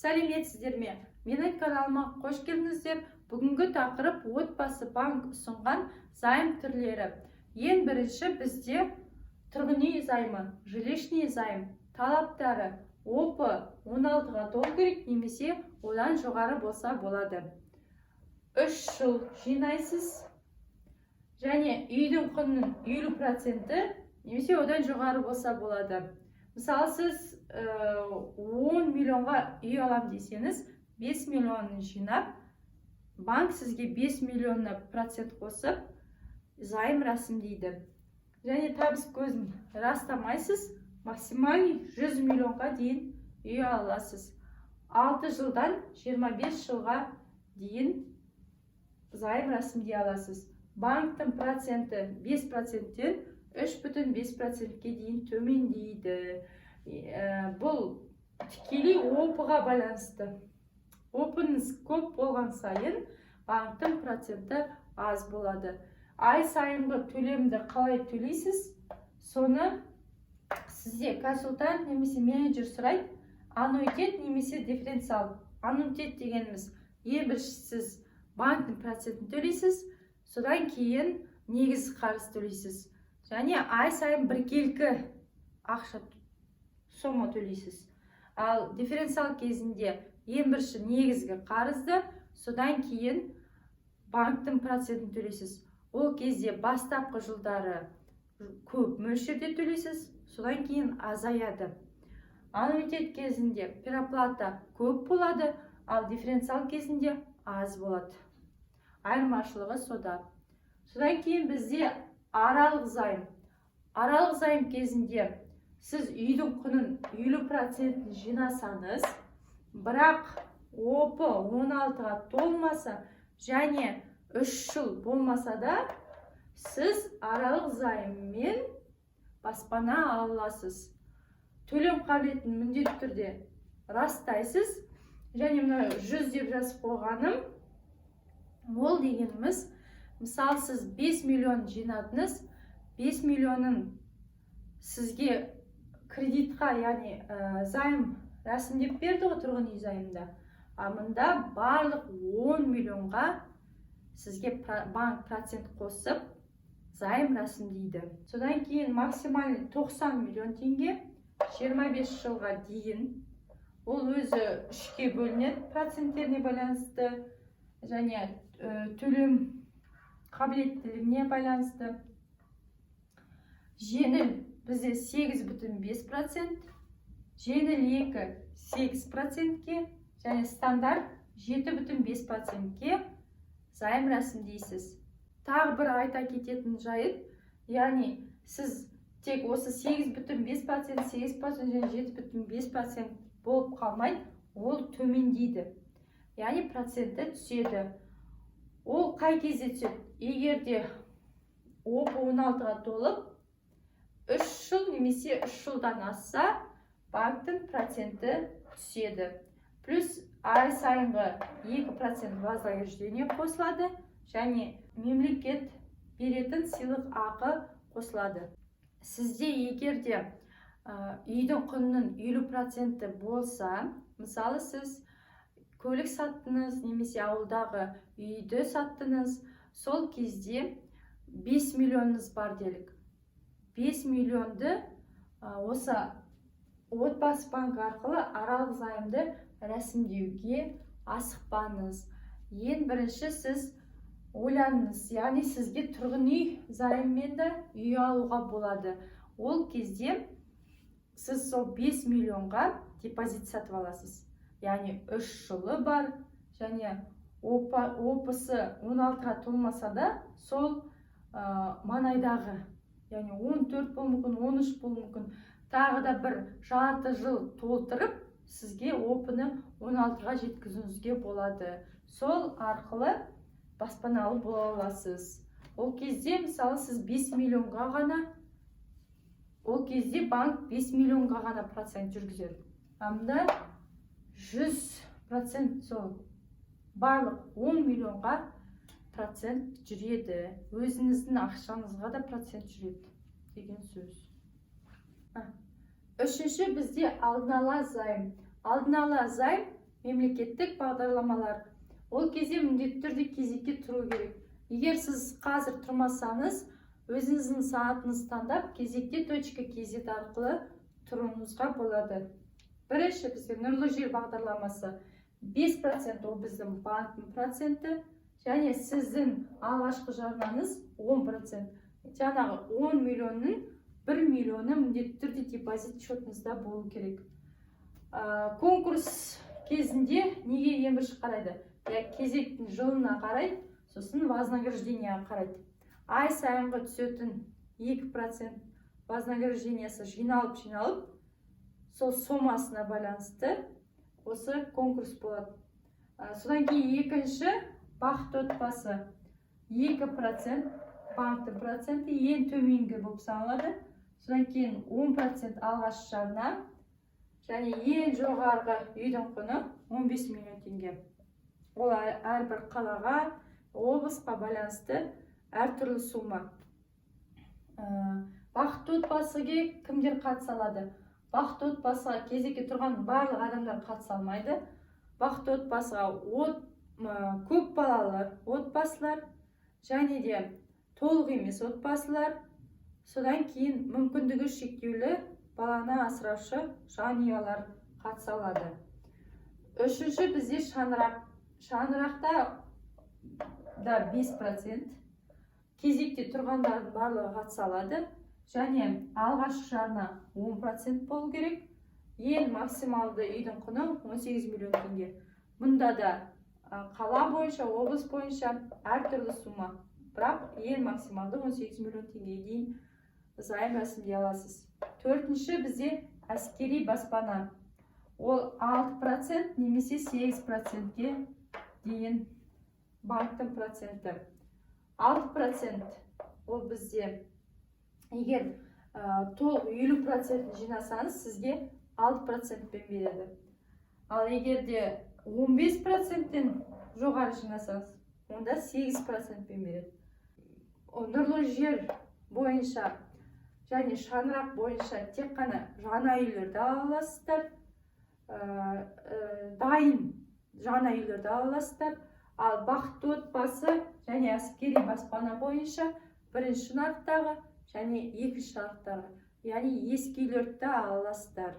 Сәлеметсіздер ме! Менің каналыма қош келдіңіздер! Бүгінгі тақырып: Отбасы банк ұсынған займ түрлері. Ең бірінші бізде тұрғын үй займы, жилищный займ. Талаптары: ОП 16-ға толу керек немесе одан жоғары болса болады, 3 жыл жинайсыз және үйдің құнының 50%-і немесе одан жоғары болса болады. Мысалы, сіз 10 миллионға үй алам десеңіз, 5 миллионын жинап, банк сізге 5 миллионына процент қосып, займ рәсімдейді. Және табыс көзін растамайсыз, максимальный 100 миллионға дейін үй ала аласыз. 6 жылдан 25 жылға дейін займ рәсімдей аласыз. Банктің проценті 5%-тен 3,5%-ке дейін төмендейді. Бұл тікелей ОП-ға байланысты. ОП-ыңыз көп болған сайын, банктің проценті аз болады. Ай сайынғы төлемді қалай төлейсіз, соны сізде консультант немесе менеджер сұрайды: аннуитет немесе дифференциал. Аннуитет дегеніміз: ең бірінші сіз банктің процентін төлейсіз, содан кейін негізгі қарыз төлейсіз және ай сайын біркелкі ақша, сома төлейсіз. Ал дифференциал кезінде ең бірінші негізгі қарызды, содан кейін банктің процентін төлейсіз. Ол кезде бастапқы жылдары көп мөлшерде төлейсіз, содан кейін азаяды. Аннуитет кезінде переплата көп болады, ал дифференциал кезінде аз болады. Айырмашылығы сода. Содан кейін бізде аралық займ. Аралық займ кезінде сіз үйдің құнын 50%-ін жинасаңыз, бірақ ОП 16-ға толмаса және 3 жыл болмаса да, сіз аралық займмен баспана ала аласыз. Төлем қабілетін міндетті түрде растайсыз. Және мына 100 деп жазып қойғаным, ол дегеніміз, мысалы, сіз 5 миллион жинадыңыз, 5 миллионын сізге кредитқа, яғни займ рәсімдеп берді ғой тұрғын үй займында. А мында барлық 10 миллионға сізге банк процент қосып, займ рәсімдейді. Содан кейін максимальный 90 миллион теңге, 25 жылға дейін. Ол өзі үшке бөлінеді проценттеріне байланысты және төлем қабілеттілігіне байланысты. Жеңіл бізде 8,5%, жеңіл 2 8%-ке және стандарт 7,5%-ке займ рәсімдейсіз. Тағы бір айта кететін жайт, яғни сіз тек осы 8,5%, 8% және 7,5% болып қалмайды, ол төмендейді, яғни проценті түседі. Ол қай кезде түседі? Егер де ОП 16-ға толып, 3 жыл немесе 3 жылдан асса, банктің проценті түседі, плюс ай сайынғы 2% вознаграждение қосылады және мемлекет беретін сыйлық ақы қосылады. Сізде егер де үйдің құнының 50%-і болса, мысалы, сіз көлік саттыңыз немесе ауылдағы үйді саттыңыз, сол кезде 5 миллионыңыз бар делік. 5 миллионды осы Отбасы банк арқылы аралық займды рәсімдеуге асықпаңыз. Ең бірінші сіз ойланыңыз, яғни сізге тұрғын үй займымен де үй алуға болады. Ол кезде сіз сол 5 миллионға депозит сатып аласыз, яғни 3 жылы бар және ОП-сы 16-ға толмаса да, сол маңайдағы, яғни 14 болуы мүмкін, 13 болуы мүмкін, тағы да бір жарты жыл толтырып, сізге ОП-ны 16-ға жеткізуіңізге болады. Сол арқылы баспаналы бола аласыз. Ол кезде, мысалы, сіз 5 миллионға ғана, ол кезде банк 5 миллионға ғана процент жүргізеді, а мында 100%, сол барлық 10 миллионға процент жүреді. Өзіңіздің ақшаңызға да процент жүреді деген сөз. Үшінші бізде алдын ала займ. Алдын ала займ Мемлекеттік бағдарламалар. Ол кезде міндетті түрде кезекке тұру керек. Егер сіз қазір тұрмасаңыз, өзіңіздің санатыңызды таңдап, кезекте точка kz арқылы тұруыңызға болады. Бірінші бізде «Нұрлы жер» бағдарламасы 5%, ол біздің банктің проценті және сіздің алғашқы жарнаңыз 10%. Жаңағы 10 миллионның 1 миллионы міндетті түрде депозит счетыңызда болу керек. Конкурс кезінде неге ең бірінші қарайды? Иә, кезектің жылына қарайды, сосын вознаграждение ға қарайды. Ай сайынғы түсетін 2% вознаграждение сі жиналып, жиналып, сол сомасына байланысты осы конкурс болады. Содан кейін екінші «Бақытты отбасы», 2% банктің проценті ең төменгі болып саналады. Содан кейін 10% алғашқы жарна және ең жоғарғы үйдің құны 15 миллион теңге. Ол әрбір қалаға, облысқа байланысты әртүрлі сумма. «Бақытты отбасыға» кімдер қатыса алады? «Бақытты отбасыға» кезекке тұрған барлық адамдар қатыса алмайды. «Бақытты отбасыға» көп балалы отбасылар және де толық емес отбасылар, содан кейін мүмкіндігі шектеулі баланы асыраушы жанұялар қатыса алады. Үшінші бізде «Шаңырақ». «Шаңырақта» да 5%, кезекте тұрғандардың барлығы қатыса алады және алғашқы жарна 10% болу керек. Ең максималды үйдің құны 18 миллион теңге. Мұнда да қала бойынша, облыс бойынша әртүрлі сумма, бірақ ең максималды 18 миллион теңгеге дейін займ рәсімдей аласыз. Төртінші бізде «Әскери баспана». Ол 6% немесе 8%-ке дейін банктің проценті. 6% ол бізде егер толық 50%-ін жинасаңыз, сізге 6%-пен береді. Ал егер де 15%-тен жоғары жинасаңыз, онда 8%-пен береді. «Нұрлы жер» бойынша және «Шаңырақ» бойынша тек қана жаңа үйлерді ала аласыздар, дайын жаңа үйлерді ала аласыздар. Ал «Бақытты отбасы» және «Әскери баспана» бойынша бірінші нарықтағы және екінші нарықтағы, яғни ескі үйлерді де ала аласыздар.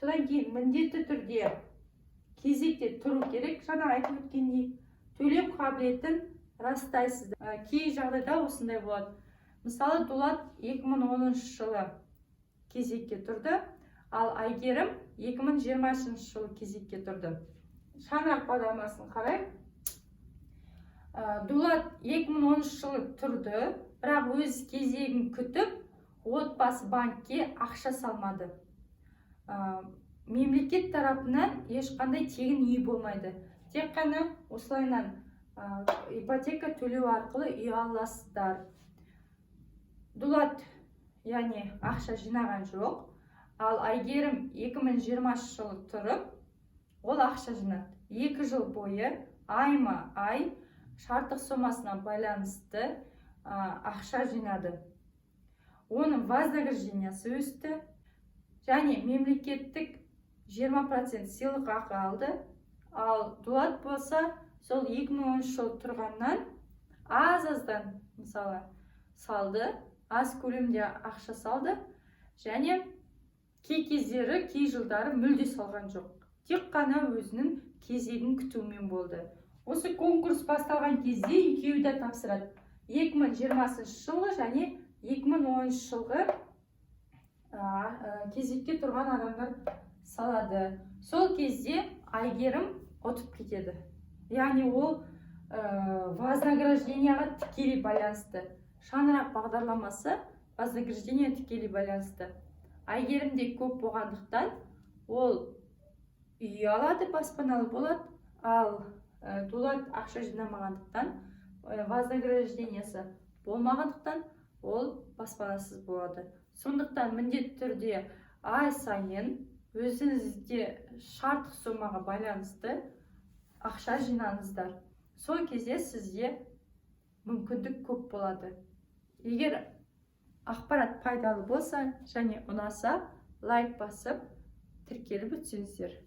Содан кейін міндетті түрде кезекте тұру керек. Жаңа айтып өткендей, төлем қабілетін растайсыздар. Кей жағдайда осындай болады. Мысалы, Дулат 2010 жылы кезекке тұрды, ал Әйгерім 2020 жылы кезекке тұрды. «Шаңырақ» бағдарламасын қарайық. Дулат 2010 жылы тұрды, бірақ өз кезегін күтіп, отбасы банкке ақша салмады. Мемлекет тарапынан ешқандай тегін үй болмайды, тек қана осылайынан ипотека төлеу арқылы үй аласыздар. Дулат, яғни, ақша жинаған жоқ, ал Әйгерім 2020 жылы тұрып, ол ақша жинады. 2 жыл бойы айма ай шарттық сомасына байланысты ақша жинады. Оның вознаграждение сі өсті және мемлекеттік 20% сыйлықақы алды. Ал Дулат болса, сол 2010 жылы тұрғаннан аз аздан мысалы салды, аз көлемде ақша салды және кей кездері, кей жылдары мүлде салған жоқ, тек қана өзінің кезегін күтумен болды. Осы конкурс басталған кезде екеуі де тапсырады: 2020 жылғы және 2010 жылғы кезекке тұрған адамдар салады. Сол кезде Әйгерім ұтып кетеді, яғни ол вознаграждение ға тікелей байланысты. «Шаңырақ» бағдарламасы вознаграждение тікелей байланысты. Әйгерімде көп болғандықтан, ол үй алады, баспаналы болады. Ал Дулат ақша жинамағандықтан, вознаграждение сі болмағандықтан, ол баспанасыз болады. Сондықтан міндетті түрде ай сайын өзіңізде шарттық сомаға байланысты ақша жинаңыздар. Сол кезде сізде мүмкіндік көп болады. Егер ақпарат пайдалы болса және ұнаса, лайк басып, тіркеліп өтсеңіздер.